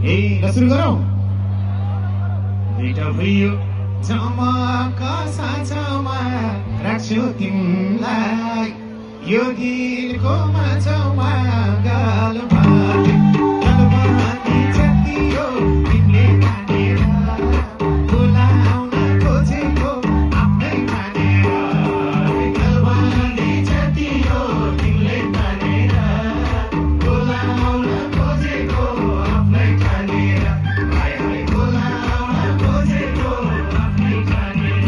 सुरु गरौँ भेट भयो जमाका साँझमा राख्छु तिमीलाई यो दिलको माझमा गालबाली जति हो तिमीले मानेर बोलाउन खोजेको आफ्नै मानेर गालबाली जति हो तिमीले मानेर बोलाउन खोजेको आफ्नै मानेर बोलाउन खोजेको आफ्नै मानेर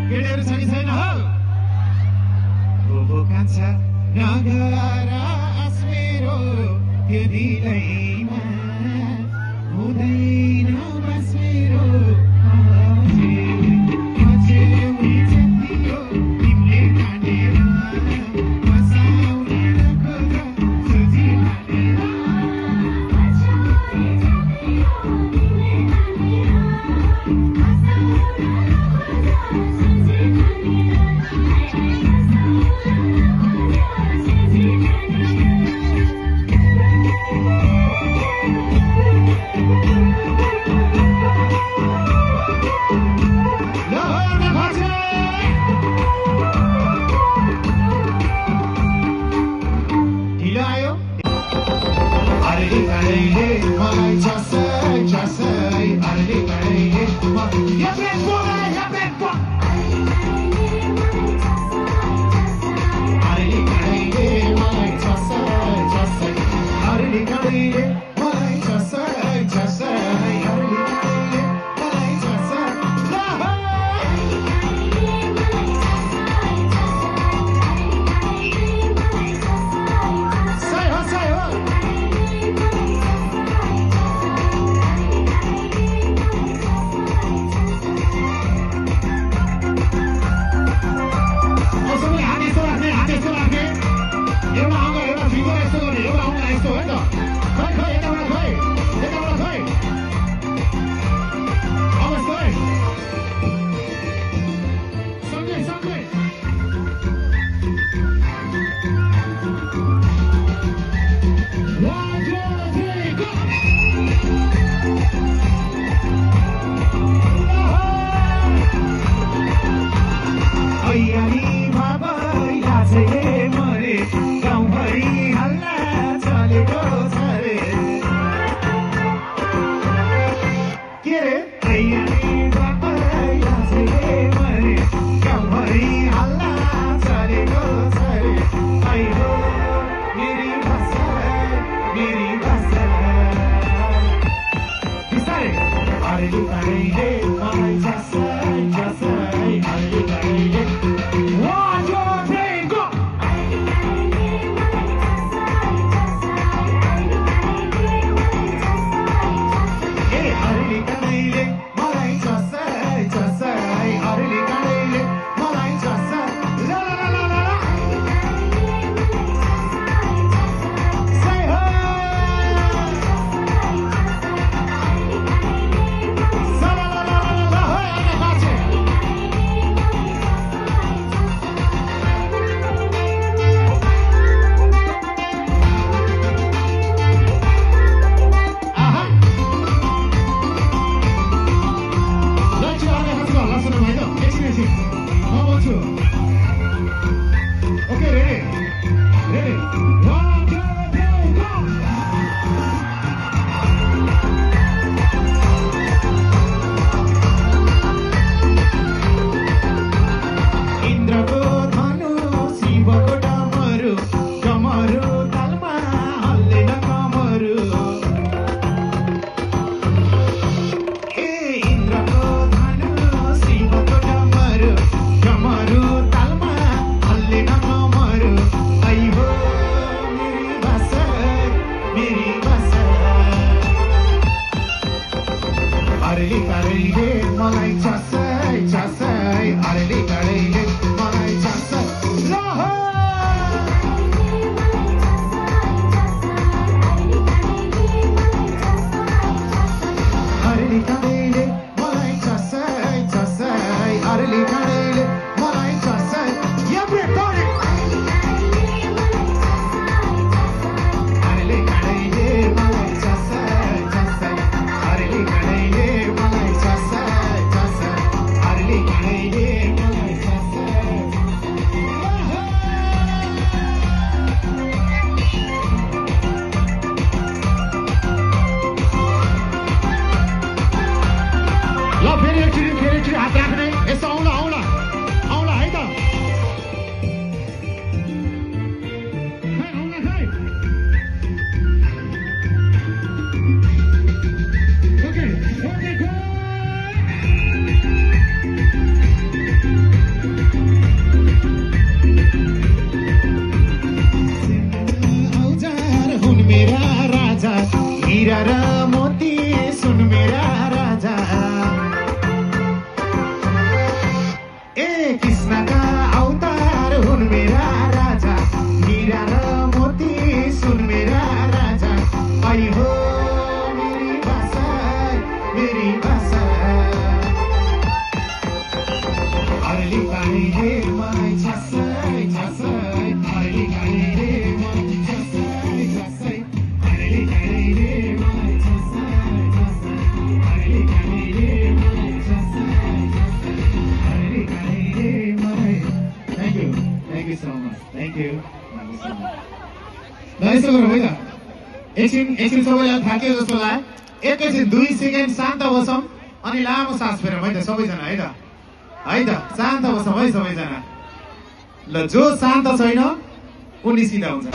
केटीहरू छ कि छैन हो कान्छा नगर आस्मेरो त्यो दिलैमा हुँदैन बस्मेरो अझै जति हो तिमीले मानेर बसाउन नखोज सुझी मानेर एकचोटि हात राख्ने यसो आउला आउला आउला है त खै आउला खै ओके ओके गो औजार हुन मेरा राजा हीरा र मोती सुन मेरा राजा ए कृष्णका अवतार हुन मेरा राजा हीरा र मोती सुन मेरा राजा आई हो मेरी भाषा अरली काहीले मलाई छसै छसै अरली काहीले मलाई छसै छसै अरली काहीले मलाई छसै छसै अरली काहीले मलाई छसै छसै अरली काहीले मलाई thank you so much thank you ल यसो गरौँ है त एकछिन सबैलाई थाक्यो जस्तो लाग्यो एकैछिन 2 सेकेन्ड शान्त बसौँ अनि लामो सास फेरौँ है त सबैजना है त शान्त बसौँ है सबैजना ल जो शान्त छैन उनी सिधा हुन्छ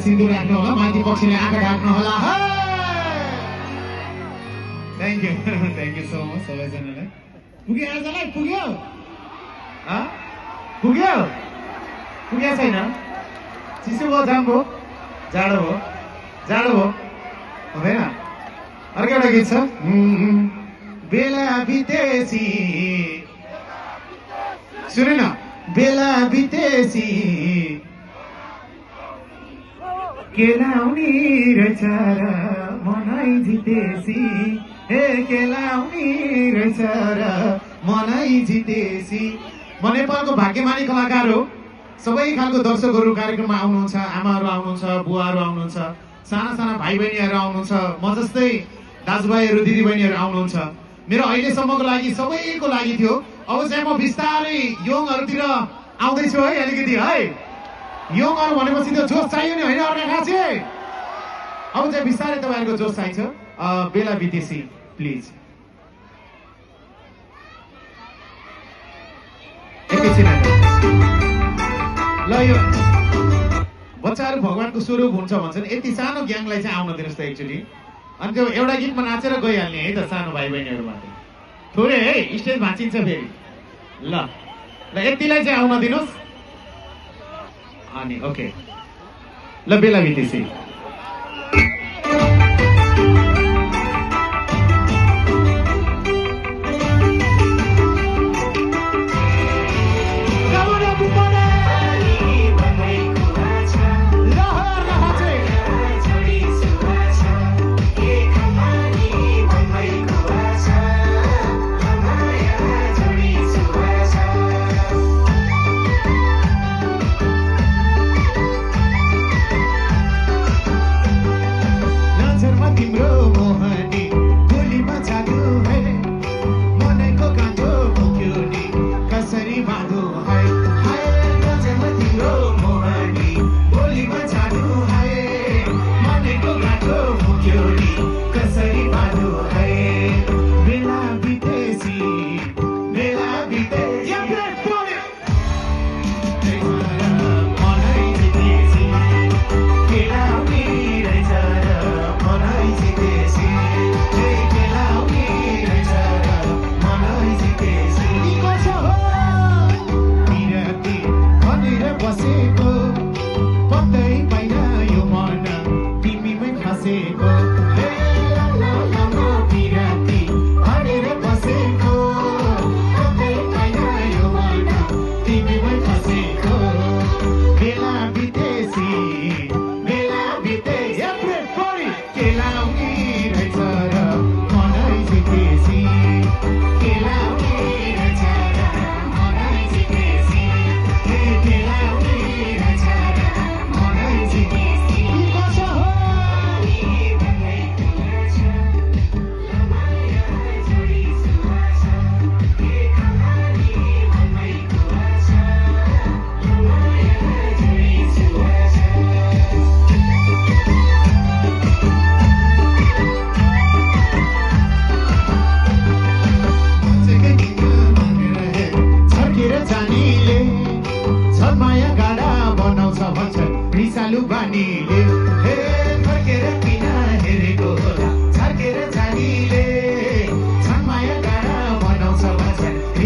सिन्दुर राख्नु होला माथि पक्षीले आँखा ढाक्नु होला थ्याङ्क यू सो मच सबैजनालाई पुग्यो आजलाई पुग्यो पुग्यो पुगेको छैन चिसो भयो जाम भयो जाडो भयो हुँदैन अर्को एउटा गीत छ बेला बितेसी सुने न बेला बितेसी केलाउनी रहेछ र मनै जितेसी हे केलाउनी रहेछ र मनै जितेसी म नेपालको भाग्यमानी कलाकार हो सबै खालको दर्शकहरू कार्यक्रममा आउनुहुन्छ आमाहरू आउनुहुन्छ बुवाहरू आउनुहुन्छ साना साना भाइ बहिनीहरू आउनुहुन्छ म जस्तै दाजुभाइहरू दिदीबहिनीहरू आउनुहुन्छ मेरो अहिलेसम्मको लागि सबैको लागि थियो अब चाहिँ म बिस्तारै योङहरूतिर आउँदैछु है अलिकति है योङहरू भनेपछि त्यो जोस चाहियो नि होइन अर्का खाँचे अब चाहिँ बिस्तारै तपाईँहरूको जोस चाहिन्छ बेला बितेसी प्लिज एकैछिन ल यो बच्चाहरू भगवानको स्वरूप हुन्छ भन्छन् यति सानो ग्याङलाई चाहिँ आउन दिनुहोस् त एकचोटि अनि त्यो एउटा गीतमा नाचेर गइहाल्ने है त सानो भाइ बहिनीहरू मात्रै थोरै है स्टेज भाँचिन्छ फेरि ल यतिलाई चाहिँ आउन दिनुहोस् अनि ओके ल बेला बितेसी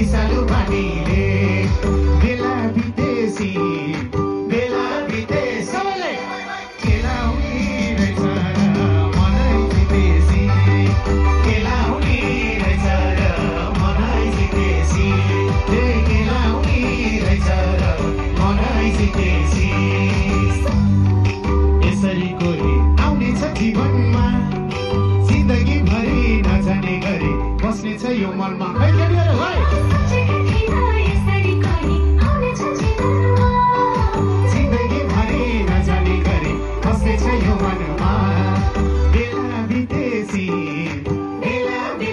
विषालु पानीले बेला बितेसी सबैले केलाउने रहेछ र मनै जितेसी केलाउने रहेछ र मनै जितेसी केलाउने रहेछ र मनै जितेसी यसरी कोही आउनेछ जीवनमा जिन्दगी भरि नजाने गरी बस्नेछ यो मनमा खै केटीहरू है जिन्दगी भरि नजाने गरी बस्नेछ यो मनमा बेला बितेसी केलाउने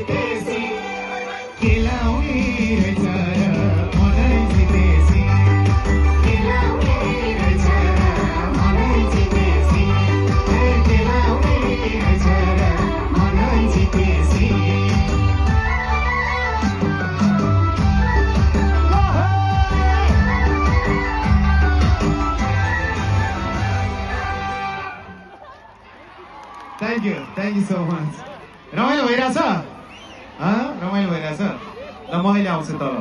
रहेछ र मनै जितेसी केलाउने रहेछ र मनै जितेसी केलाउने रहेछ र मनै जितेसी Thank you so much. रमाइलो भइरहेछ रमाइलो भइरहेछ ल म अहिले आउँछु तल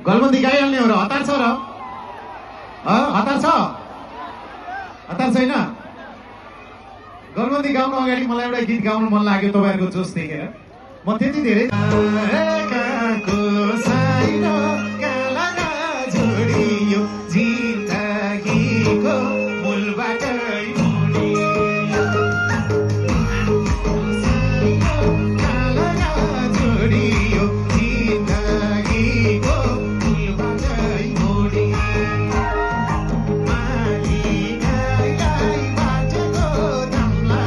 गलबन्दी गाइहाल्ने हो र हतार छ र हतार छैन गलबन्दी गाउनु अगाडि मलाई एउटा गीत गाउनु मन लाग्यो तपाईँहरूको जोस देखेर म त्यति धेरै जोडियो जिन्दगीको मूलबाटै जोडियो जिन्दगीको मूलबाटै मोडी मालिकलाई बाटोको दामला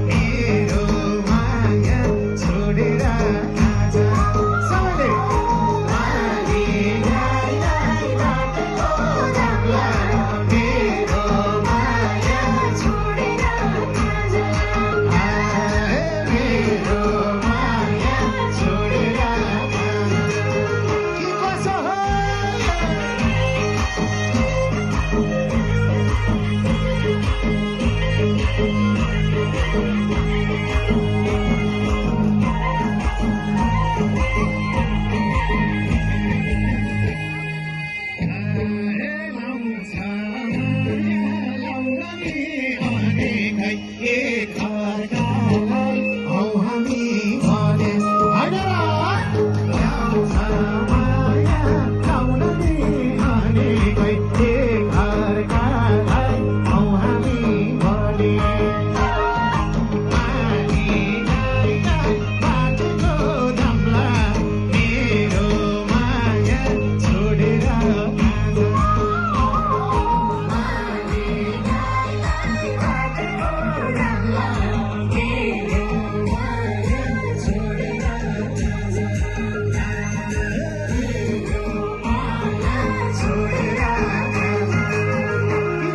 मेरो माया छोडेर आज सबैले मालिकलाई बाटोको दामला मेरो माया छोडेर आज मेरो माया छोडेर के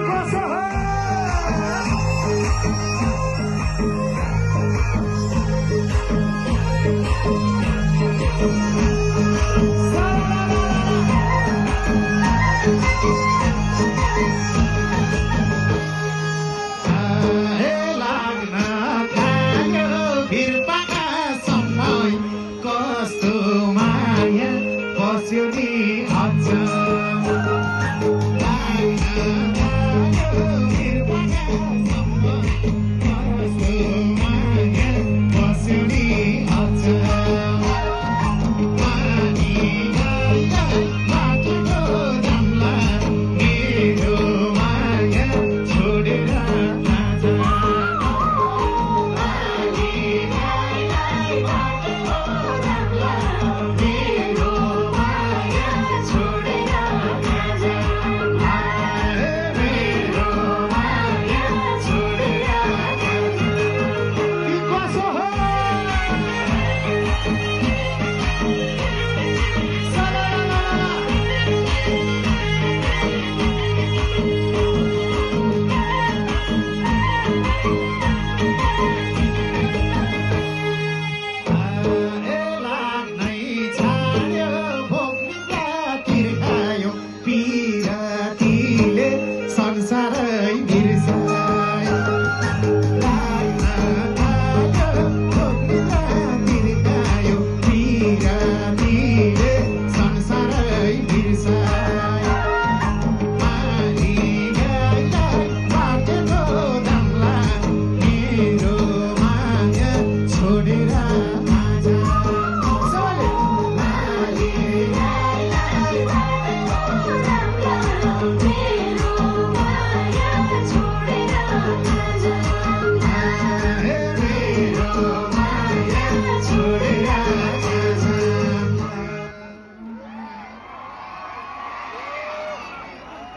कसो हो कस्तो माया बस्यो नि अझ छोडेर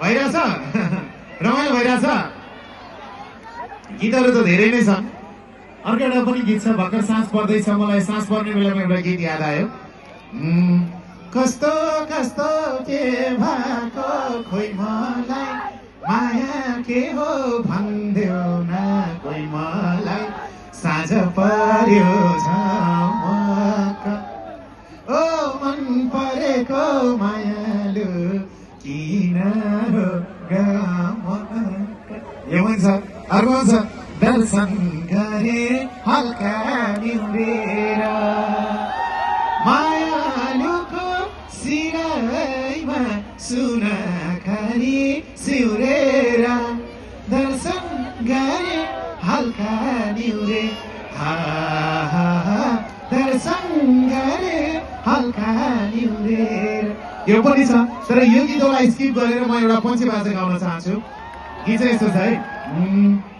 भइरहेछ रमाइलो भइरहेछ गीतहरू त धेरै नै छन् अर्को एउटा पनि गीत छ भर्खर साँझ पर्दैछ मलाई साँझ पर्ने बेलामा एउटा गीत याद आयो कस्तो कस्तो के भएको खोइ मलाई माया के हो भन्देऊ न कोही मलाई साँझ पर्यो झमक ओ मन परेको मायालु किन हो गमक यो पनि छ अर्को छ दर्शन गरे हल्का निहुरेर मायालुको सिराइमा सुनखरी सिउरेर दर्शन गरे हल्का निहुरे हा हा हा दर्शन गरे हल्का निहुरेर यो पनि छ तर यो गीतलाई स्किप गरेर म एउटा पञ्चे बाजा गाउन चाहन्छु गीत चाहिँ यस्तो छ है